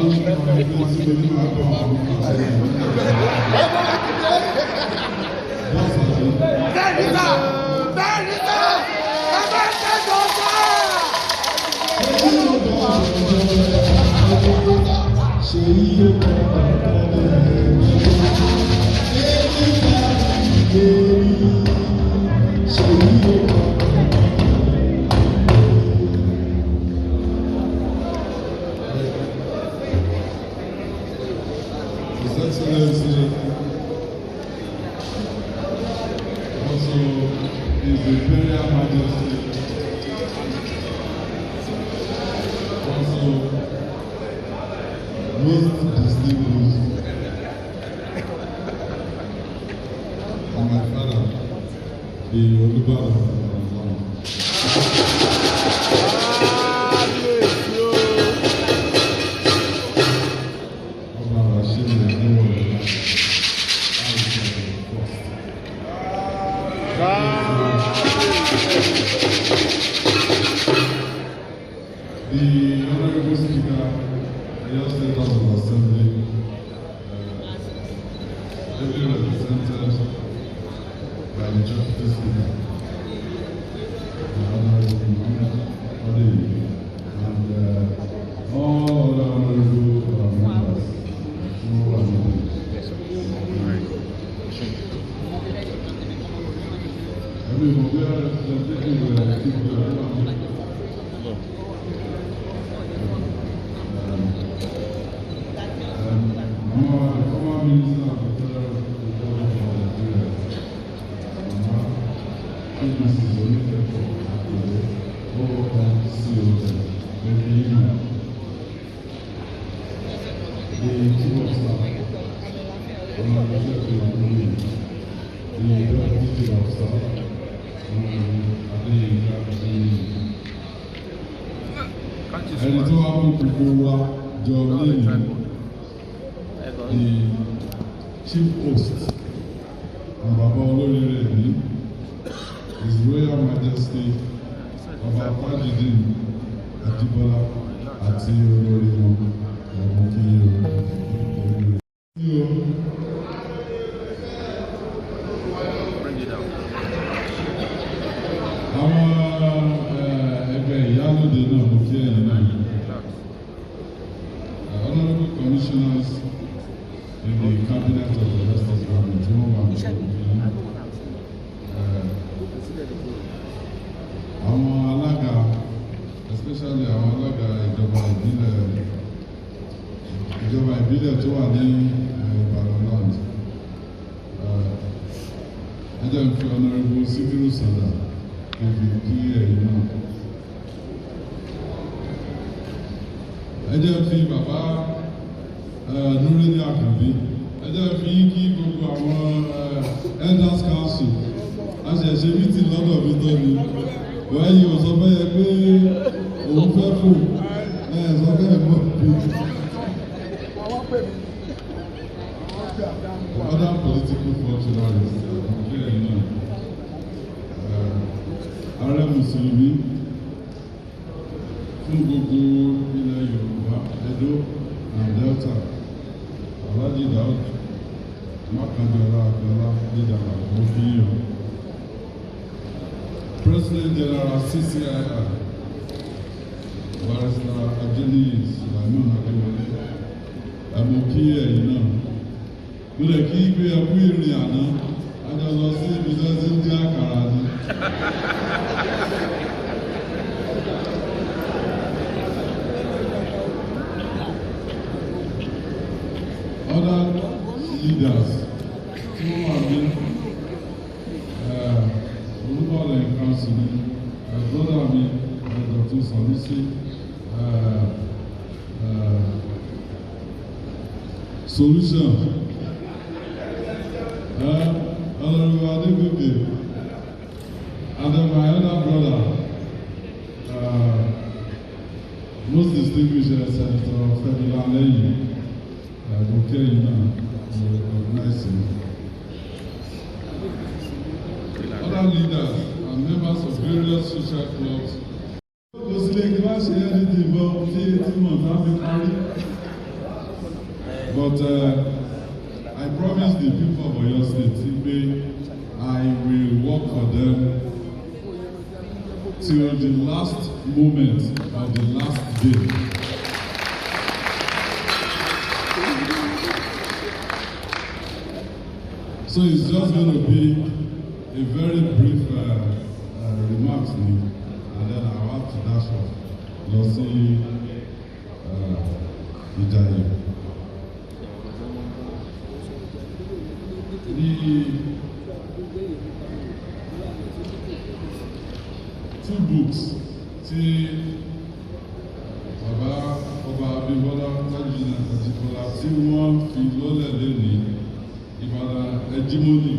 Wọ́n ń tí mo ní máa kọ́ àwọn ọmọ àti ẹ̀yìn. Bọ́ọ̀sì àbí. Bẹ́ẹ̀ni sà, bẹ́ẹ̀ni sà, ẹ bá ń tẹ́jọ́ sà. Ṣe iye kan kan lórí ṣe iye kan. His Excellency, also His Imperial Majesty, also most distinguished, and my father, the Olubadan of Ibadan land. Kábíyèsí o. Ọba Rasheed Adéwọlé, Àwùjọ first. Kábíyèsí. The Honorable Speaker, Oyo State House of Assembly, ably represented by the Deputy Speaker, the Honorable Mohammed Adeyi, and all other honorable members tí wọ́n wà níbí. Ẹ̀mí ìmọ̀ bí representative rẹ̀ ti gbé ọ̀rọ̀ náà. Mama, the former minister of the Federal Republic of Nigeria, Mama Mrs. Onikepo Akure, OON CON, Maybe the Chief of Staff, Honorable Segun Adeniyi, the Deputy Chief of Staff, Honorable Adeyinka Adeniyi. Ẹni tó wá kó gbogbo wa jọ lẹ́yìn, the chief host and baba olóríire ní, His Royal Majesty Ọba Tajudeen Ajibola àti olórí wọn, ẹ̀mú kí o. Bring it down. Àwọn ẹgbẹ́ ìyálòde náà, mo kí ẹ̀yin náà. Relax. Honourable commissioners in the cabinet of the rest of government tí wọ́n wà ní àwọn alága, especially àwọn alága ìjọba ìbílẹ̀ tó wà ní Ìbàdàn land. Ẹ jẹ́ n fi Honourable Sikiru Sanda kí n fi kí ẹ̀yin náà. Ẹ jẹ́ n fi bàbá Nureni Àkànbí, ẹ jẹ́ n fi kí gbogbo àwọn elders council. A ṣẹ̀ṣẹ̀ meeting lọ́dọ̀ mi tán ni wọ́n yìí ò sọ fẹ́ pé òun fẹ́ fò ẹ sọ fẹ́ mọ́ bí. Àwọn pè mí. Àwọn pè àdáhùn. Other political functionaries, kí ẹ̀yin náà. Ààrẹ Mùsùlùmí fún gbogbo ilẹ̀ Yorùbá, Edo and Delta, Alhaji Daud Makanjuola Akinola Dídàgbà, mo fi yín o. President General CCII, Barrister Adeniyi Sulaiman Adewale, mo kí ẹ̀yin náà. Mo lè kí pé ẹ kú ìrìn àná, a jọ lọ sí ibi tó ti ń dín àkàrà ni. Other leaders tí wọ́n wà ní Olúbàdàn council ní, brother mi, Dr. Sanusi, solution, Honorable Adegoke, and then my other brother, most distinguished Senator Femi Laleyin, mo kí ẹ̀yin náà, mo recognize you. Other leaders and members of various social clubs. Kò sí lè kí wá ṣe anything bọ́ tí 18 months á fi parí. But I promise the people of Oyo State pé I will work for them till the last moment of the last day. So it's just going to be a very brief remarks ni, and then I have to dash off lọ sí Ìjàyè. The two books tí bàbá ọba Abímbọ́lá Tajudeen Ajíbọ́lá tí wọ́n fi lọ́lẹ̀ lónìí, Ìbàdàn Hegemony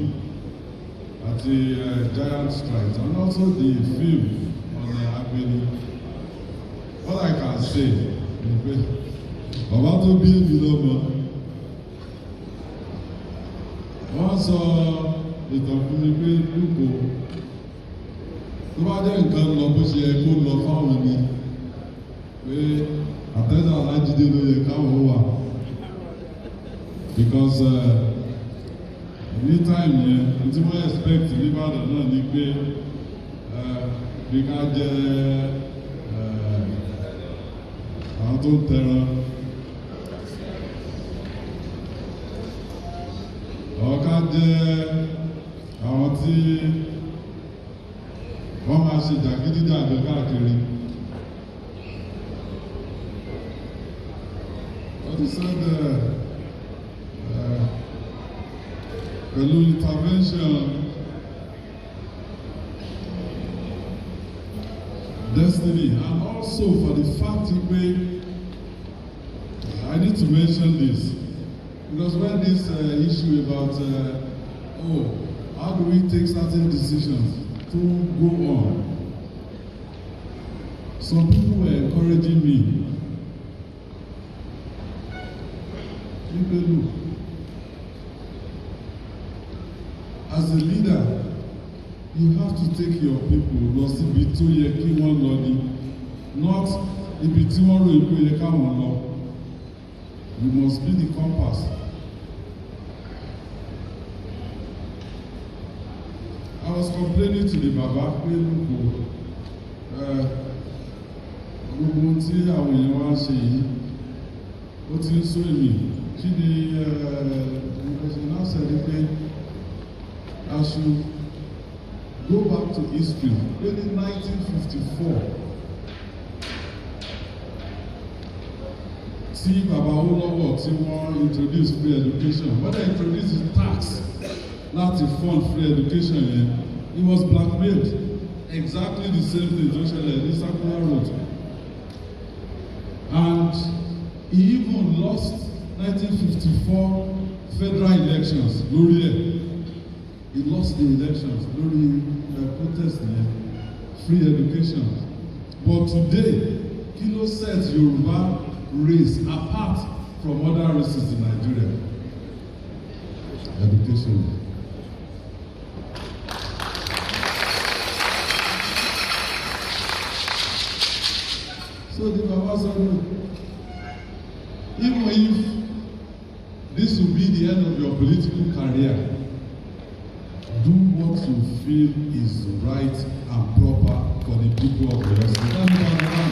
àti Giant Strides, and also the film on the Agbeni. What I can say ni pé bàbá tó bí èmi lọ́mọ, wọ́n sọ ìtàn fún mi pé lóko tó bá jẹ́ nǹkan lọ bó ṣe yẹ kó lọ fáwọn ni pé àtẹ́sà Alájídé ló yẹ káwọn wà, because ní time yẹn, tí wọ́n expect nìbàdàn náà ni pé bí ká jẹ́ àwọn tó ń tẹran àwọn, ká jẹ́ àwọn tí wọ́n máa ṣe jàgídíjàgan káàkiri. But he said pẹ̀lú intervention destiny and also for the fact pé I need to mention this, because when this issue about oh, how do we take certain decisions to go on, some people were encouraging me wípé, "Look, as a leader, you have to take your people lọ síbi tó yẹ kí wọ́n lọ ni, not ibi tí wọ́n rò pé ó yẹ káwọn lọ. You must be the compass." I was complaining to the baba pé, "Look o, gbogbo ohun tí àwọn èèyàn wá ń ṣe yìí, ó ti ń sún èmi. Kí ni ìgbésẹ̀ náà?" Sọ ni pé I should go back to history, pé ní 1954 tí baba Awólọ́wọ̀ tí wọ́n introduce free education, wọ́n dẹ̀ introduce tax láti fund free education yẹn. He was blackmailed. Exactly the same thing tó ṣẹlẹ̀ ní Circular Road, and he even lost 1954 federal elections lórí ẹ̀. He lost the elections lórí protest yẹn, free education. But today, kí ló set Yorùbá race apart from other races in Nigeria? Education. So the baba said, "Look, even if this will be the end of your political career, do what you feel is right and proper for the people of Oyo State." That's what I'm.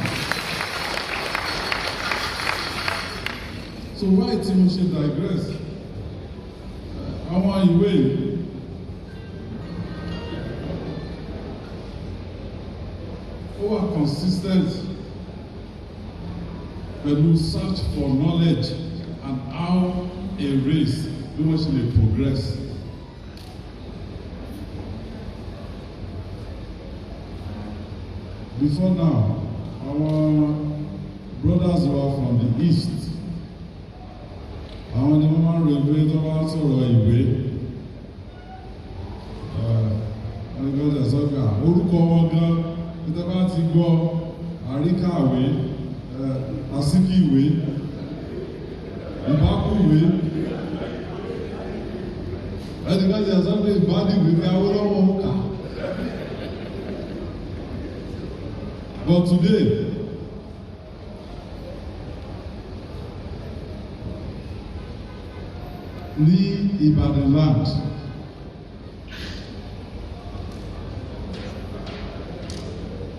So why tí mo ṣe digress? Àwọn ìwé yìí, ó wà consistent pẹ̀lú search for knowledge and how a race bí wọ́n ṣe lè progress. Before now, our brothers were from the east. Àwọn ni wọ́n máa ń ro ìwé tó bá ń sọ̀rọ̀ ìwé. Ẹnìkan sọ pé orúkọ wọn gan, nítorí bá ti gbọ́ àríkàwé, àsíkìwé, ìbákùwé. Ẹnìkan sọ pé ìbádìwé pé Awólọ́wọ̀ ń kà. But today, Ní Ìbàdàn land.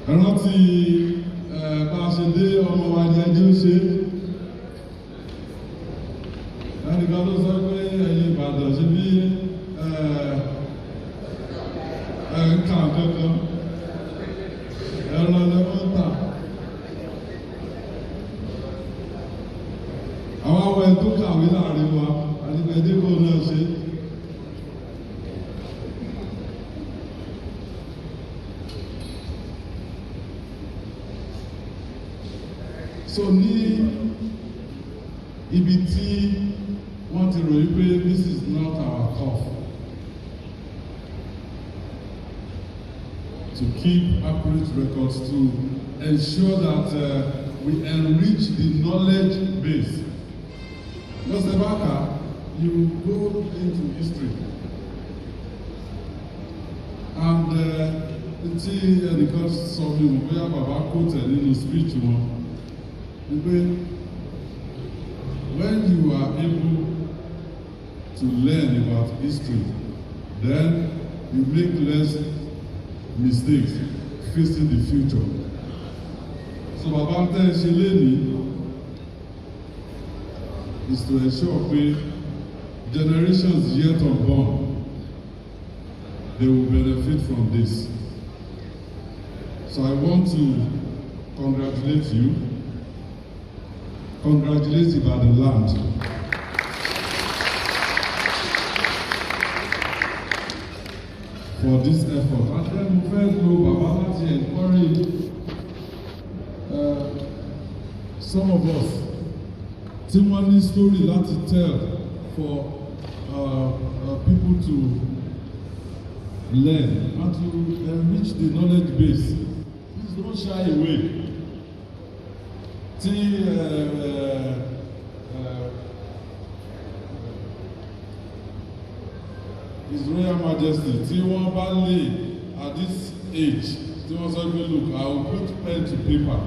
Ẹ rántí ẹ bá a ṣe dé, ọmọ wa ni ẹjẹ́ ó ṣe. Ẹnìkan ló sọ pé ẹ̀yin Ìbàdàn ṣe bí ẹ ẹ ń kà kankan ẹran lẹ́wọ́n tà. Àwọn awọ ẹ̀ tó kàwé láàrin wa àti ẹ̀dín kò náà ṣe. So ní ibi tí wọ́n ti ròyìn pé this is not our turf, to keep accurate records, to ensure that we enrich the knowledge base. Because Ebaka, you go into history. And tí ẹnìkan sọ mi mọ̀ bóyá bàbá kò tẹ̀ nínú speech wọn wípé when you are able to learn about history, then you make less mistakes facing the future. So bàbá ń tẹ́ ẹ ṣe lénìí is to ensure pé generations yet unborn, they will benefit from this. So I want to congratulate you, congratulate Ibadan land for this effort. And then mo fẹ́ lo bàbá láti encourage some of us tí wọ́n ní story láti tell for people to learn and to enrich the knowledge base. Please don't shy away. Tí His Royal Majesty, tí wọ́n bá lè at this age tí wọ́n sọ pé, "Look, I will put pen to paper,"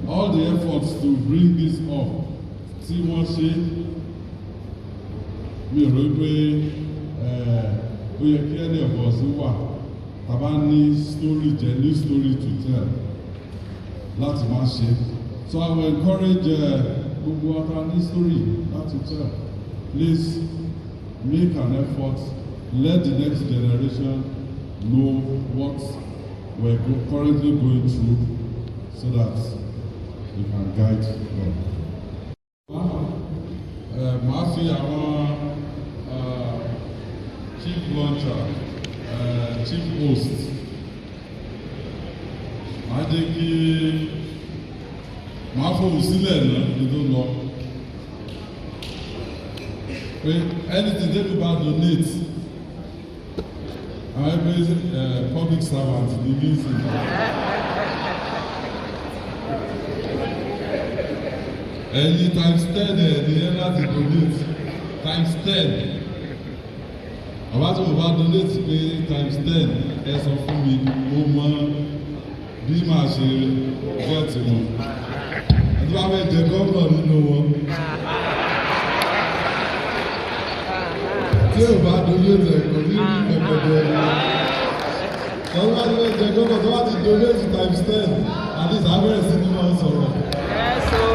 all the efforts to bring this up tí wọ́n ṣe, mi ò rò pé ó yẹ kí any of us wà tàbá ní story, genuine story to tell, láti má ṣe. So I will encourage gbogbo wa ta ní story láti tell, please make an effort, let the next generation know what we're currently going through so that we can guide them. Màá fi àwọn chief launcher, chief host, màá jẹ́ kí màá fohùn sílẹ̀ náà kí tó lọ pé anything tẹ́mi bá donate, àwọn ẹgbẹ́ public servant ní mí sí. Ẹ̀yin times 10 ẹ̀ ní ẹ láti donate times 10. Bàbá, tí mo bá donate pé times 10, ẹ sọ fún mi, mo mọ bí màá ṣe get wọn. Ẹni bá fẹ́ jẹ gómìnà nínú wọn tí ò bá donate ẹ̀ kò ní rí ẹ̀kọ́jọ́ ẹ̀ tọ́wọ́ bá ti fẹ́ jẹ gómìnà, tó bá ti donate times 10, at least abẹ́rẹ́ sí ni wọ́n sọ̀rọ̀. Yes, oh.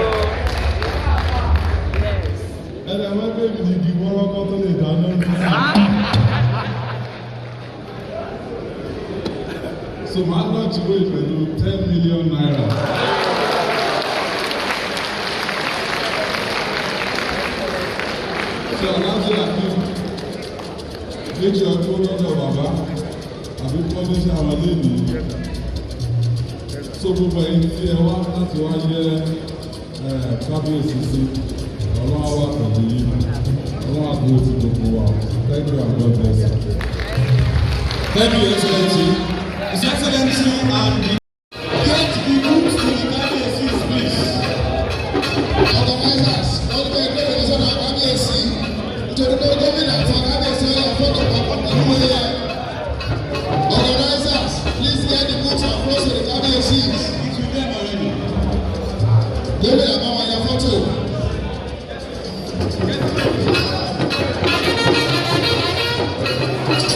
Yes. Ẹni àwọn ẹgbẹ́ mi ní igi wọ́rọ́kọ́ tó lè dáná ní sí. So màá launch ìwé pẹ̀lú ₦10 million. So Alhaji Akeem, make sure tó lọ́dọ̀ bàbá àbí publisher àwọn lénìí. So gbogbo ẹ̀yin tí ẹ wá láti wá yẹ kábíyèsí sí, Ọlọ́run wà pẹ̀lú yín, Ọlọ́run àdúró ti gbogbo wa. Thank you and God bless you. Thank you, Excellency. His Excellency and the get the books to the Kábíyèsí, please. Organizers, wọ́n gbé ẹgbẹ́ ìgbésẹ̀ náà kábíyèsí nítorí pé gómìnà àti kábíyèsí ọ̀yà fọ́tò papọ̀ pẹ̀lú wọlé. Organizers, please get the books across to the kábíyèsí. It's with them already. Gómìnà bá wọn ya fọ́tò. Thank you.